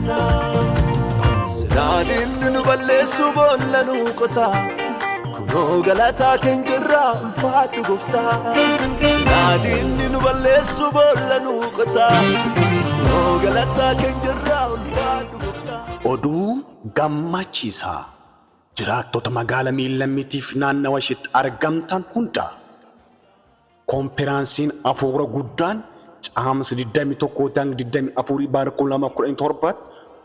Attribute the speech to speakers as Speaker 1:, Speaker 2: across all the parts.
Speaker 1: jiraanna. Siraadinni nu balleessu boolla nu qotaa. Kunoo galataa keenya jirraa ulfaadhu gooftaa. Siraadinni nu balleessu boolla nu qotaa. Kunoo galataa keenya jirraa ulfaadhu gooftaa.
Speaker 2: Oduu gammachiisaa jiraattota magaala Miillammiitiif naannawa isheetti argamtan hunda, konferaansiin afuura guddaan Caamsa 21 hanga 24 bara 2017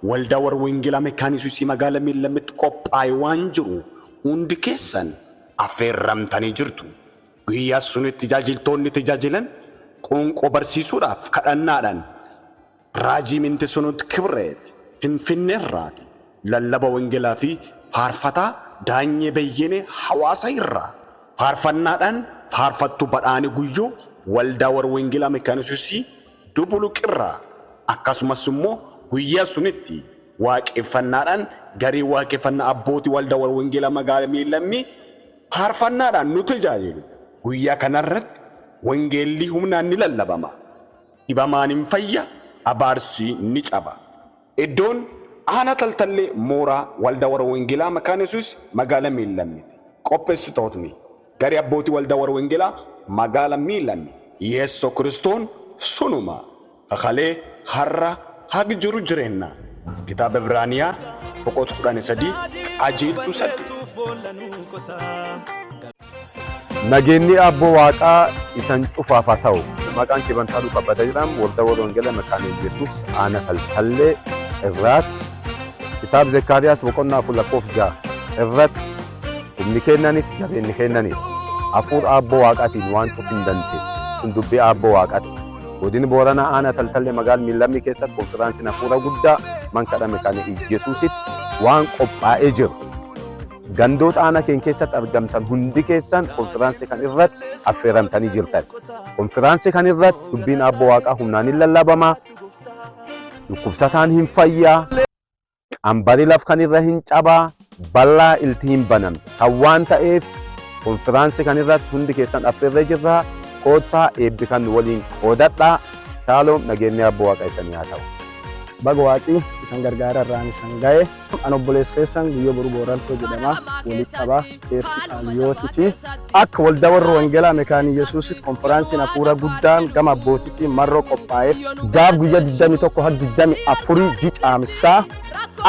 Speaker 2: waldaa warra Wangeelaa Mekaana Yesuusii magaala Miillammiitti qophaa'e waan jiruuf hundi keessan affeerramtanii jirtu. Guyyaa sunitti tajaajiltoonni tajaajilan qoonqoo barsiisuudhaaf kadhannaadhaan Raajii Mintisunut Kibreet Finfinneerraati, lallaba wangeelaa fi faarfataa Daanyee Beyyenee Hawaasa irraa, faarfannaadhaan faarfattuu Badhaanee Guyyoo waldaa warra Wangeelaa Mekaana Yesuusii Dubuluqirraa, akkasumas immoo guyyaa sunitti waaqeffannaadhaan garee waaqeffannaa abbootii waldaa warra Wangeelaa magaala Miillammii faarfannaadhaan nu tajaajilu. Guyyaa kanarratti wangeelli humnaan ni lallabama. Dhibamaan hin fayya, abaarsi ni caba. Iddoon Aanaa Taltallee Mooraa Waldaa Warra Wangeelaa Makaana Yesuus Magaala Miillammiti. Qopheessitootni garee abbootii Waldaa Warra Wangeelaa Magaala Miillammi. Yeessoo Kiristoon sunuma kakalee har'a hag jiru jireenna. Kitaaba Ibraaniyaa boqota 13 qajeeltuu 8.
Speaker 3: Nageenyi Aabboo Waaqaa isan cufaaf haa ta'u. Maqaan kee Bantaaluu Kabbada jedhama. Waldaa Warra Wangeelaa Makaana Yesuus Aana Taltallee irraatti kitaaba Zekkaariyaas boqonnaa 4 lakkoofsa 6 irratti humni kennanitti jabeenni kennaniif hafuur Aabboo Waaqaatiin waan cuf hin dandeenye. Kun dubbii Aabboo Waaqaati. Godina Booranaa Aanaa Taltallee magaala Miillammii keessatti konfiraansiin hafuura guddaa mankadha Makaana Yesuusitti waan qophaa'ee jiru. Gandoota aanaa keenya keessatti argamtan hundi keessan konfiraansii kan irratti affeeramtanii jirtan. Konfiraansii kan irratti dubbiin Aabboo Waaqaa humnaan hin lallabama, dhukkubsataan hin fayyaa, qambari laf kan irra hin cabaa, bal'aa ilti hin banamte. Kan waan ta'eef konfiraansii kan irratti hundi keessan affeerree jirra. Koottaa eebbi kan waliin qoodadhaa. Shaaloom, nageenyi Aabboo Waaqa isanii haa ta'u.
Speaker 4: Baga Waaqi isan gargaara irraan isan ga'e. An obboleessa keessan Guyyoo Boruu Booraltoo jedhama. Walitti qabaa Cheerchii Qaaliyootiti. Akka waldaa warra Wangeelaa Mekaanii Yesuusitti konfiraansiin hafuura guddaan gama abbootitiin marroo qophaa'eef gaaf guyyaa 21 haga 24 ji Caamsaa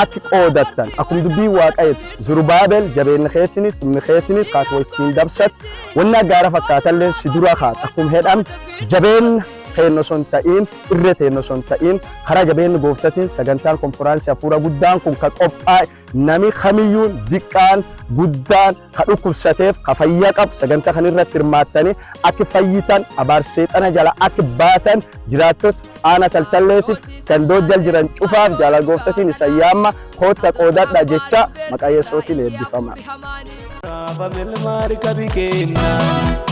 Speaker 4: akki qoodattan akkuma dubbii Waaqayyotti Zurubaabel jabeenni keetini humni keetini kaat wayittiin dabsat wanni gaara fakkaatallee si dura kaat akkuma hedham jabeenna keenna osoo hin ta'iin, irree teenna osoo hin ta'iin, karaa jabeenni gooftatiin sagantaan konfiraansii hafuura guddaan kun ka qophaa'e nami kamiyyuu diqqaan guddaan ka dhukkubsateef ka fayyaa qabu sagantaa kan irratti hirmaattanii akka fayyitan, abaarsa seexana jala akka baatan, jiraattota Aana Taltalleetiif gandoo jal jiran cufaaf jaalala gooftatiin isa yaamma, kootta qoodadha jecha maqaa Yesuutiin eebbifama.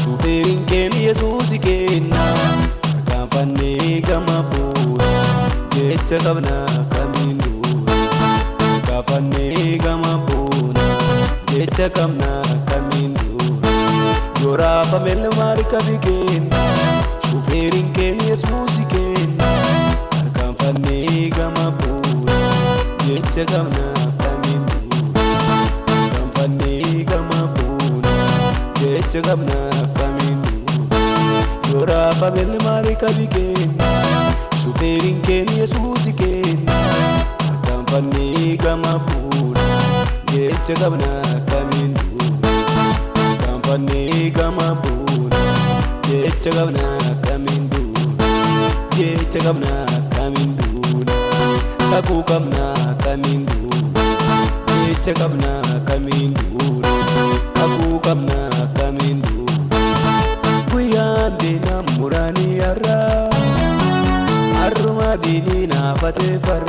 Speaker 1: Shufeeriin keenya Yesuusi kenna. Tarkaanfannee gama buuna, jecha qabna kamiin duuna. Tarkaanfannee gama buuna, jecha qabna kamiin duuna. Yoo raafame ilma kenna. Shufeeriin keenya Yesuusi kenna. Tarkaanfannee gama buuna, jecha qabna kamiin duuna. Tarkaanfannee gama buuna, jecha qabna kamiin duuna. Yoo raafame ilma kenna. Shufeeriin keenya Yesuusi kenna. Tarkaanfannee gama buuna, jecha qabna kamiin duuna. Tarkaanfannee gama buuna, jecha qabna kamiin duuna. Jecha qabna kamiin duuna. Kakuu qabna kamiin duuna. Jecha qabna kamiin duuna. Kakuu qabna kamiin duuna. Guyyaan diinaa muraanii har'aa. Har'uma diinii naafatee farra.